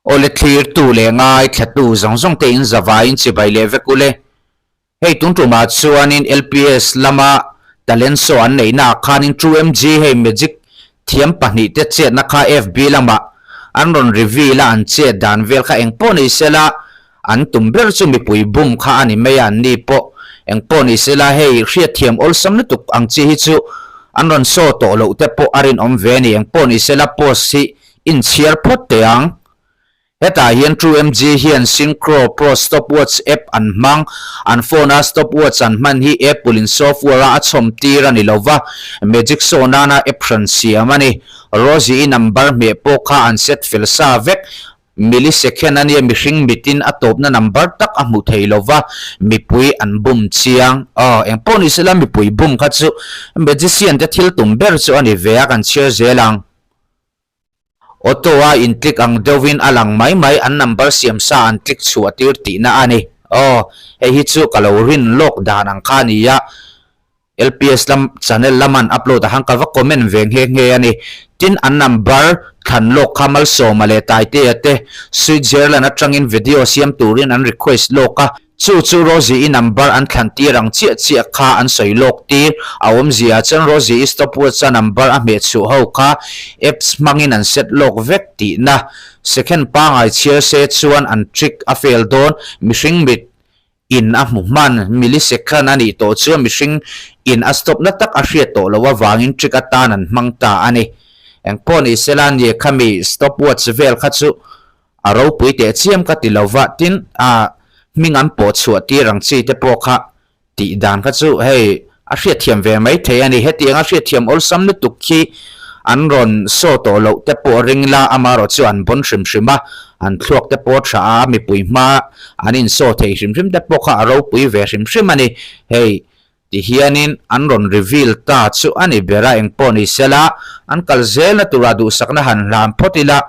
Awle thlirtu leh ngaithlatu zawng zawng te in zavaiin chibai leh vek ule. Hei tun tumah chuanin LPS lama talent show an neihna ah khanin True MG hei magic thiam pahnih te chetna kha FB lamah an rawn reveal a an chet dan vel kha eng pawh ni sela an tum ber chu mipui bum kha a ni mai a an ni pawh eng pawh ni sela hei hriatthiam awlsam lutuk ang chi hi chu an rawn show tawh loh te pawh a rinawm ve a ni eng pawh ni sela post hi Inchhiar phawt teh ang. Hetah hian TrueMG hian Synchro Pro stopwatch app an hmang. An phone-a stopwatch an hman hi Apple-in software-a a chhawm tir a ni lo va, Magic Show nana app hran siam a ni. Rosie-i number hmeh pawh kha an set fel sa vek. Millisecond a nia mihring mitin a tawpna number tak a hmu thei lo va, mipui an bum chiang. Aw, engpawh ni sela mipui bum kha chu magician te thil tum ber chu a ni ve a, kan chhiar zel ang. Auto a in click ang deuhin a lang mai mai, an number siam sa an click chhuah tir tihna a ni. Aw, hei hi chu ka lo rin lawk dan ang kha a ni a, LPS lam channel lama an upload ah khan ka va comment ve nghe nghe a ni. Tin, an number thlan lawk kha Malsawma leh Taitea te Switzerland atangin video siam turin an request lawk a, Chu chu Rosie-i number an thlan tir ang chiah chiah kha an sawi lawk tir. A awmzia chuan Rosie-i stopwatch-a number a hmeh chhuh ho kha apps hmangin an set lawk vek tihna. Second pangai chhiar se chuan an trick a fail dawn. Mihring mit in a hmu hman millisecond a nih tawh chuan mihring in a stop na tak a hriat tawh loh avangin trick atan an hmang ta a ni. Engpawh ni sela nia khami stopwatch vel kha chu A ropui teh chiam ka ti lo va, tin a hming an pawh chhuah tir ang chi te pawh kha tih dan kha chu hei a hriatthiam ve mai thei a ni. Hetiang a hriatthiam awlsam lutuk khi an rawn saw tawh loh te pawh ring la, amaherawh chu an bawn hrim hrim a, an thluak te pawh tha a, mipui hma an insaw thei hrim hrim te pawh kha a ropui ve hrim hrim a ni. Hei Ti hianin an rawn reveal ta chu a ni ber a, engpawh ni sela an kal zelna tura duhsakna han hlan phawt ila,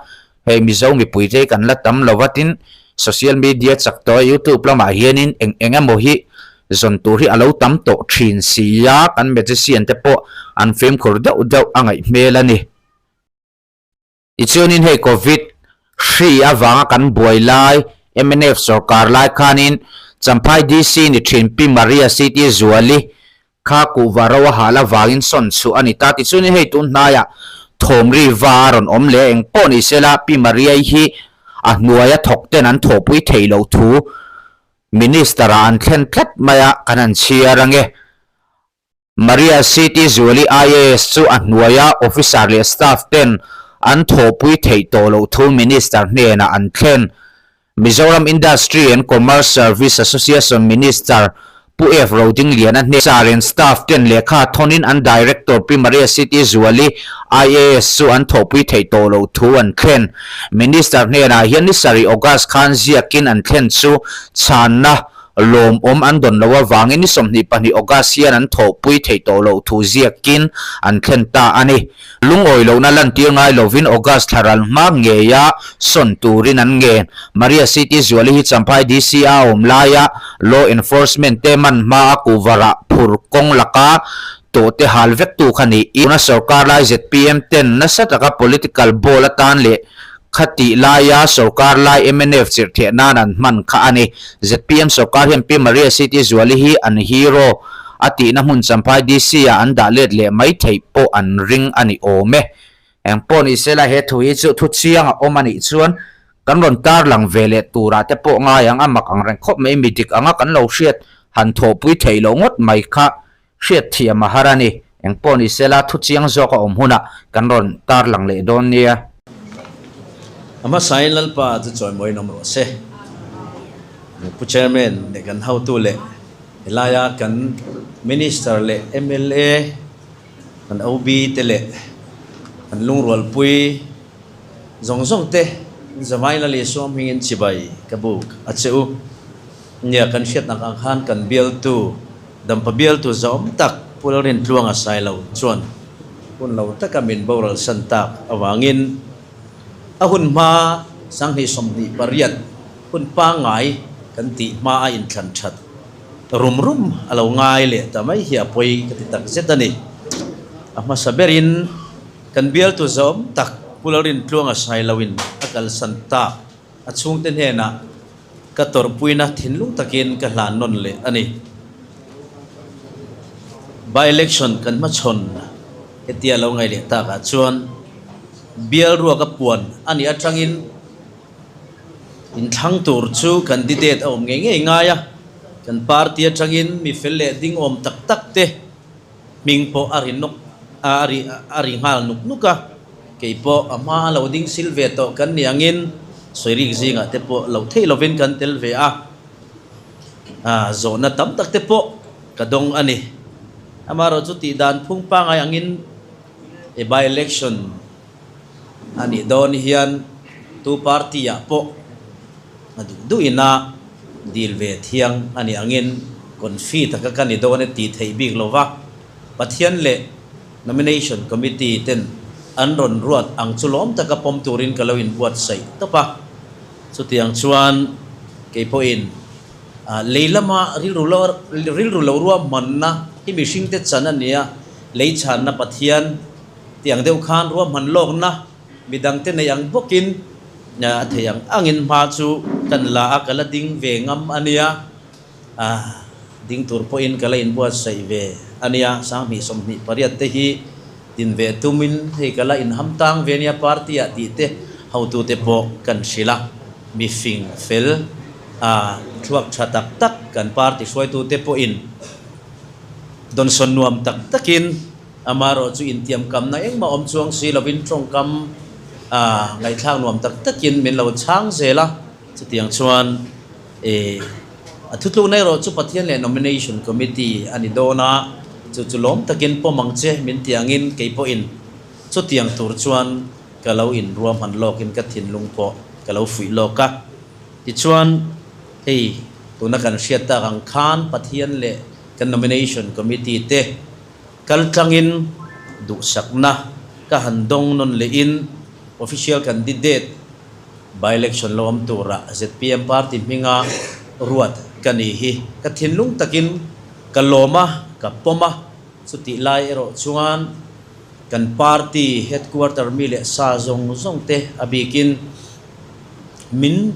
hei Mizo mipuite hi kan la tam lo va, tin social media chak tawh a youtube lamah hianin eng eng emaw hi zawn tur hi a lo tam tawh thin si a, kan magician te pawh an fimkhur deuh deuh a ngaih hmel a ni. Tichuanin hei Covid hri avanga kan buai lai mnf sorkar lai khanin Champhai DC ni thin Pi Maria City Zuali kha kuhva ro a hal avangin sawn chhuah a ni ta. Tichuanin hei tun hnaiah thawmri va a rawn awm leh eng pawh ni sela Pi Maria-i hi a hnuaia thawk ten an thawhpui theih loh thu Minister-ah an thlen tlat mai a, kan han chhiar ange. Maria City Zuali IAS chu a hnuaia officer leh staff ten an thawhpui theih tawh loh thu Minister hnenah an thlen. Mizoram Industry and Commerce Service Association Minister Pu F Rodingliana hnen Sir and staff ten lehkha thawnin an Director Pi Maria City Zuali IAS chu an thawhpui theih tawh loh thu an thlen. Minister hnenah hian ni sarih August khan ziakin an thlen chu chhanna Lawmawm an dawn loh avangin ni 22 August hian an thawhpui theih tawh loh thu ziakin an thlen ta a ni. Lungawi lohna lantir ngai lovin August thla ral hma ngeia sawn turin an ngen. Maria City Zuali hi Champhai DC a awm laia Law Enforcement te man hmaa kuvarah phur kawng laka tawhte hal vektu kha niin tuna sorkar lai zpm ten nasa taka political ball atan leh Khatih laia sorkar lai mnf chirhtheh nan an hman kha a ni. Zpm sorkar hian Pi Maria City Zuali hi an hero a tihna hmun Champhai DC ah an dah let leh mai theih pawh an ring a ni awm e. Eng pawh ni sela he thu hi chu thu chiang a awm a nih chuan kan rawn tarlang ve leh turah te pawh ngai ang a mak ang reng khawp mai mi dik anga kan lo hriat han thawhpui theih loh ngawt mai kha hriat thiam a har a ni. Engpawh ni sela thu chiang zawk a awm hunah kan rawn tarlang leh dawn nia. A hmasain Lalpa chu chawimawiin awm rawh se. Pu Chairman leh kan hotu leh helaia kan Minister leh mla, kan OB te leh kan lungrualpui zawng zawng te Zavain Lal Isua hmingin chibai ka buk a che u. Nia kan hriatnak ang khan kan bialtu Dampa bialtu zawm tak Pu Lalrintluanga Sailo chuan hun lo taka min boral san tak avangin a hun hma 2028 hun pangngai kan tih hma a inthlan that rum rum a lo ngai leh ta mai hi a pawi ka ti tak zet a ni. A hmasa berin kan bialtu zawm tak Pu Lalrintluanga Sailoin a kalsan tak. A chhungte hnenah ka tawrhpuina thinlung takin ka hlan nawn leh a ni. By-election kan hmachhawn hetia lo ngaih leh takah chuan bial ruaka puan a nih atangin inthlang tur chu candidate a awm ngei ngei ngai a, kan party atangin mi fel leh ding awm tak tak te hming pawh a ri nawk a ri a ri nghal nuk nuk a, kei pawh a hma a lo ding sil ve tawh kan ni angin sawirik zingah te pawh loh theih lovin kan tel ve a, ah zawhna tam tak te pawh ka dawng a ni. Amaherawhchu tih dan phung pangngai angin e by election a nih dawn hian tu party ah pawh a duh duh ina dil ve thiang a nih angin confi taka ka ni dawn e tih theih bik lo va, Pathian leh Nomination Committee ten an rawn ruat ang chu lawm taka pawm turin ka lo inbuatsaih tawp a. Chutiang chuan kei pawhin lei lama rilru lo rilru lo ruahmanna hi mihringte chan a ni a, lei chhanna Pathian tiang deuh khan ruahman lawkna Midangte nei ang bawkin a thei ang angin hma chu kan la a, ka la ding ve ngam a nia. Ding tur pawhin ka la inbuatsaih ve a nia. 2028 te hi din ve tumin hei ka la inham tang ve nia party-ah tih te hotute pawh kan hrilh a. Mi fing fel thluak tha tak tak kan party hruaitute pawhin dawnsawn nuam tak takin Amaherawh chu intiamkamna engmah awm chuang si lovin tawngkam ngaihthlak nuam tak takin min lo chhang zel a, chutiang chuan a thutlukna erawh chu Pathian leh Nomination Committee a ni dawn a, chu chu lawm takin pawm ang che min ti angin kei pawhin chutiang tur chuan ka lo inruahman lawkin ka thinlung pawh ka lo fuih lawk a. Tichuan hei tuna kan hriat tak ang khan Pathian leh kan Nomination Committee te Kaltlangin duhsakna ka han dawng nawn lehin official candidate by-election lo awm tura zpm party hminga ruat ka ni hi ka thinlung takin ka lawm a, ka pawm a, chutih lai erawh chuan kan party headquarter mi leh sa zawng zawng te a bikin min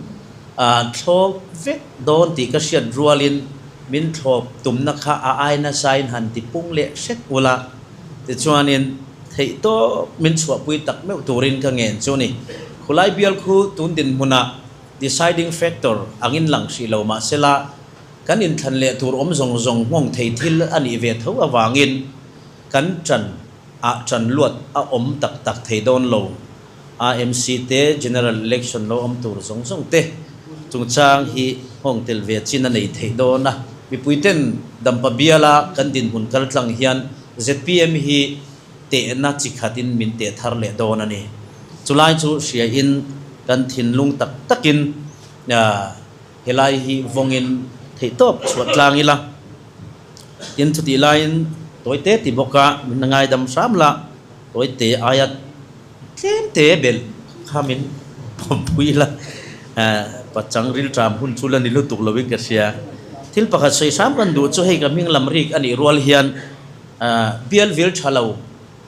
thlawp vek dawn tih ka hriat rualin min thlawp tumna kha a ai nasain han ti pung leh hret ula, tichuanin theihtawp min chhuahpui tak meuh turin ka ngen chu ni. Khulai bial khu tun dinhmunah deciding factor angin lang hrih lo mahsela kan inthlan leh tur awm zawng zawng nghawng thei thil a nih ve tho avangin kan ṭan ah ṭan luat a awm tak tak thei dawn lo. AMC te General Election lo awm tur zawng zawng te chungchang hi nghawng tel ve chin a nei theih dawn a. Mipui ten Dampa biala kan dinhmun kal tlang hian zpm hi tehna chi khatin min teh thar leh dawn a ni. Chulai chu hriain kan thinlung tak takin helai hi vawngin theihtawp chhuah tlang ila. Tin chutih laiin tawite ti bawka min ngaidam hram la, tawite aia Tlem te belh kha min pawmpui la, pachang rilṭam hun chu la ni lutuk lovin ka hria. Thil pakhat sawi hram kan duh chu hei ka hming lam rik a nih rual hian bial vil ṭha lo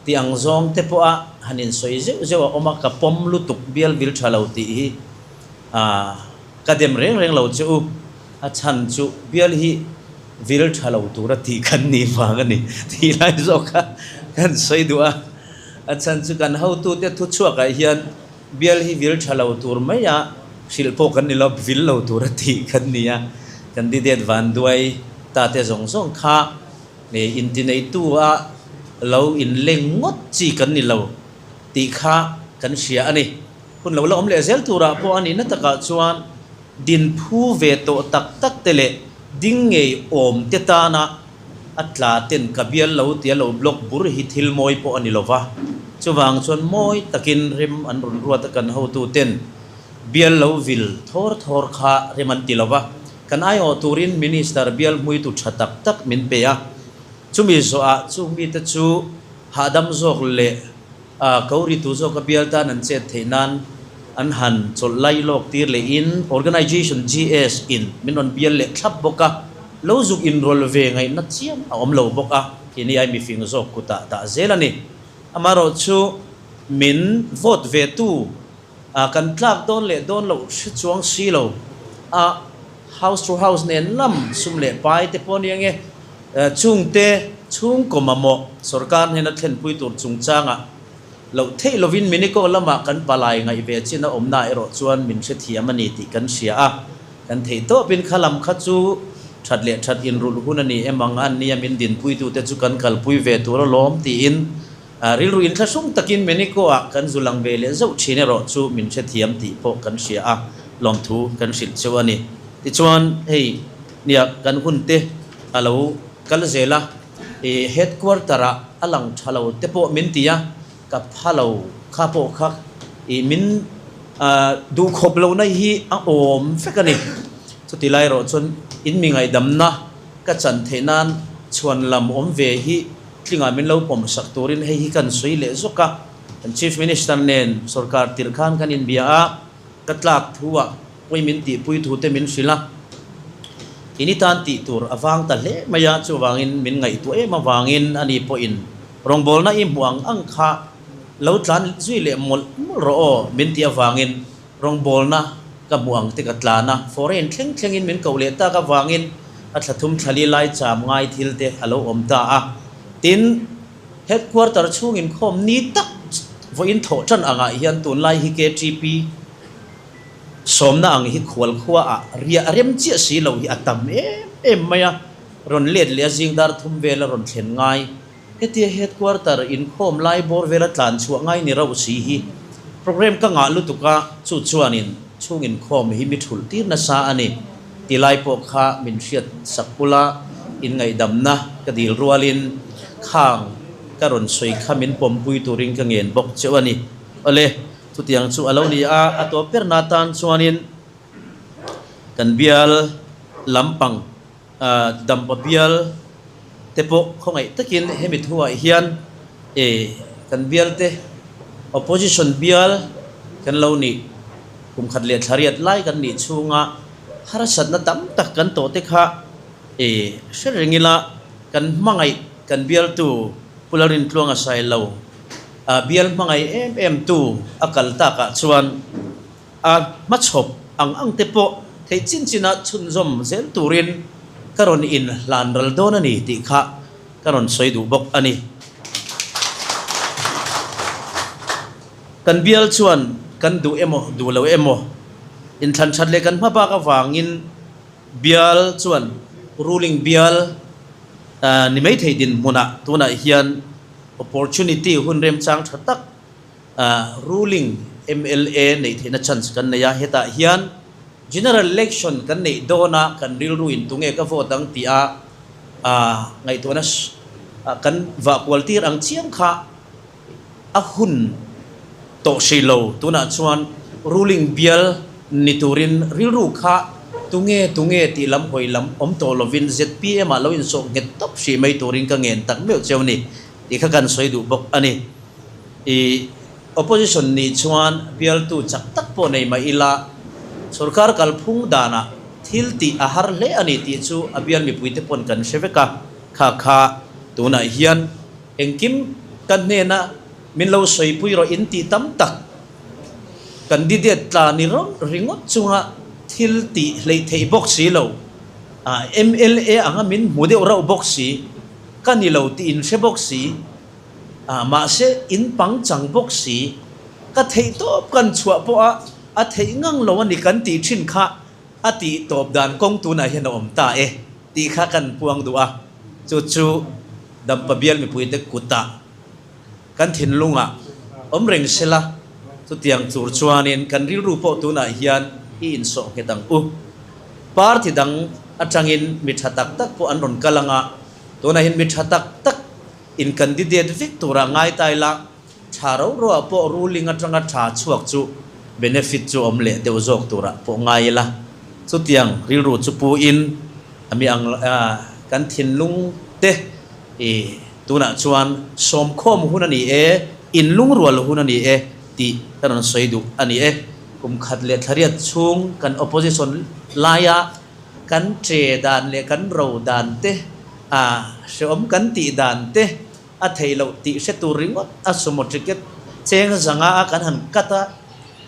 tih ang zawng te pawha han insawi zeuh zeuh a awm a, ka pawm lutuk bial vil ṭha lo tih hi ka dem reng reng lo che u. A chhan chu bial hi vil ṭha lo tura tih kan nih vang a ni tih lai zawk kha kan sawi duh a. A chhan chu kan hotute thuchhuakah hian bial hi vil tha lo tur mai a, hrilh pawh kan ni lo, vil lo tur a tih kan ni a. Candidate vanduai ta te zawng zawng kha intineitu a lo inleng ngawt chi kan ni lo tih kha kan hria a ni. Hun lo la awm leh zel turah pawh a nihna takah chuan din phu ve tawh tak tak te leh ding ngei awm te tana A tla ten ka bial lo tia lo block bur hi thil mawi pawh a ni lo va, chuvang chuan mawi takin rem an rawn ruat a kan hotu ten bial lo vil thawr thawr kha rem an ti lo va, kan aiawh turin Minister bial hmuitu tha tak tak min pe a, chumi zawhah chung mite chu hahdam zawk leh A ko ritu zawk a bial tan an chet theih nan an han chawlh lai lawk tir leh in Organization GS in min rawn bial leh thlap bawk a, lo zuk inrawlh ve ngaihna chiam a awm lo bawk a, keini ai mifing zawk kutah dah zel a ni. Amaherawhchu min vote ve tu. Kan tlak dawn leh dawn loh hre chuang si lo a, house to house nen lam sum leh pai te pawh a ni ange. Chungte chhungkaw mamawh sorkar hnena thlenpui tur chungchangah loh theih lovin Miniko lamah kan palai ngaih ve chin a awmna erawh chuan min hrethiam a ni tih kan hria a. Kan theih tawpin kha lam kha chu that leh that inrulh hun a ni em ang a nia min dinpuitute chu kan kalpui ve tur alawm tiin rilru inthlahrung takin Meniko-ah kan zu lang ve leh zauh thin erawh chu min hrethiam tih pawh kan hria a, lawmthu kan hrilh cheu a ni. Tichuan hei nia kan hun te a lo kal zel a, i headquarter-ah a lang tha lo te pawh min ti a, Ka pha lo kha pawh kha i min duhkhawp lohna hi a awm vek a ni. Chuti lai erawh chuan in mi ngaihdamna ka chan theih nan chhuan lam awm ve hi tlingah min lo pawm sak turin hei hi kan sawi leh zawk a. Kan Chief Minister nen sorkar tirh khan kan inbia a, ka tlak thu ah pawi min tihpui thu te min hrilh a. In i tan tih tur a vang ta hle mai a, chuvangin min ngaihtuah em avangin ani pawhin Rawngbawlna i hmuh ang ang kha lo tlan zui leh mawlh mawlh rawh aw min tih avangin rawngbawlna ka hmuh ang te ka tlan a, foreign thleng thlengin min koh leh tak avangin a thla thum thlali lai cham ngai thil te a lo awm ta a. Tin, headquarter chhung inkhawm ni tak vawiin thawh tan angah hian tunlai hi KTP sawmna ang hi khual khua ah riah rem chiah si lo hi a tam em em mai a, rawn let leh a zing dar thum vel a rawn thlen ngai. Hetia headquarter inkhawm lai bawr vela tlan chhuah ngai ni rauh si hi program ka ngah lutuk a, chu chuanin chhung inkhawm hi mi thulh tir nasa a ni ti lai pawh kha min hriat sak pula inngaihdamna ka dil rualin khang ka rawn sawi kha min pawmpui turin ka ngen bawk cheu a ni. Awle, chutiang chu a lo ni a, a tawp berna tan chuanin kan bial lampang Dampa bial te pawh khawngaih takin hemi thuah hian kan bial te opposition bial kan lo nih kum khat leh thla riat lai kan nih chhunga harsatna tam tak kan tawh te kha hre reng ila kan hmangaih kan bialtu Pu Lalrintluanga Sailo bial hmangaih em em tu a kal takah chuan A hmachhawp ang ang te pawh theih chin chinah chhunzawm zel turin ka rawn in hlan ral dawn a ni tih kha ka rawn sawi duh bawk a ni. Kan bial chuan kan duh emaw duh lo emaw inthlan that leh kan hma bak avangin bial chuan ruling bial ni mai thei dinhmunah tunah hian opportunity hun remchang tha tak Ruling mla neih theihna chance kan nei a, hetah hian General Election kan neih dawna kan rilru in tunge ka vote ang tih a ngaihtuahna kan vah kual tir ang chiam kha a hun tawh hrih lo. Tunah chuan ruling bial ni turin rilru kha tunge tunge tih lam hawi lam awm tawh lovin zpm ah lo insawh nghet tawp hrih mai turin ka ngen tak meuh cheu ni tih kha kan sawi duh bawk a ni. I opposition nih chuan bialtu chak tak pawh nei mah ila, sorkar kalphung danah thil tih a har hle a ni tih chu a bial mipuite pawn kan hre vek a, kha kha tunah hian engkim ka hnena min lo sawipui rawh in tih tam tak candidate tla ni ringawt chunga thil tih hleih theih bawk si lo, mla anga min hmu deuh rauh bawk si, ka ni lo tih in hre bawk si. A, mahse in pangchang bawk si, ka theih tawp kan chhuah pawh a, a theih ngang lo a ni kan tih thin kha a tih tawp dan kawng tunah hian a awm ta e tih kha kan puang duh a, chu chu Dampa bial mipuite kutah kan thinlungah awm reng sela, chutiang tur chuanin kan rilru pawh tunah hian i insawh nghet ang u. Party dang atangin mi tha tak tak pawh an rawn kal anga, tunah hian mi tha tak tak In candidate vek tura ngai ta ila, tha ro roah pawh ruling atanga tha chhuak chu benefit chu awm leh deuh zawk turah pawh ngai ila. Chutiang rilru chu pu in a mi ang kan thinlung te i tunah chuan sawmkhawm hun a ni e, inlungrual hun a ni e tih ka rawn sawi duh a ni e. Kum khat leh thlariat chhung kan opposition laia kan che dan leh kan ro dan te A hreawm kan tih dan te a theih loh tih hre tur ringawt a sumo ticket cheng zanga a kan han cut a,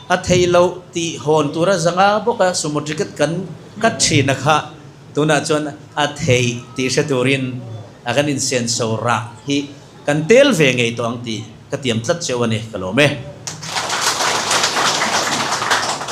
A theih loh tih hawn tura zanga bawka sumo ticket kan cut thin a kha tunah chuan a theih tih hre turin a kan insenso rah hi kan tel ve ngei tawh ang tih ka tiam tlat cheu a ni, ka lawm e.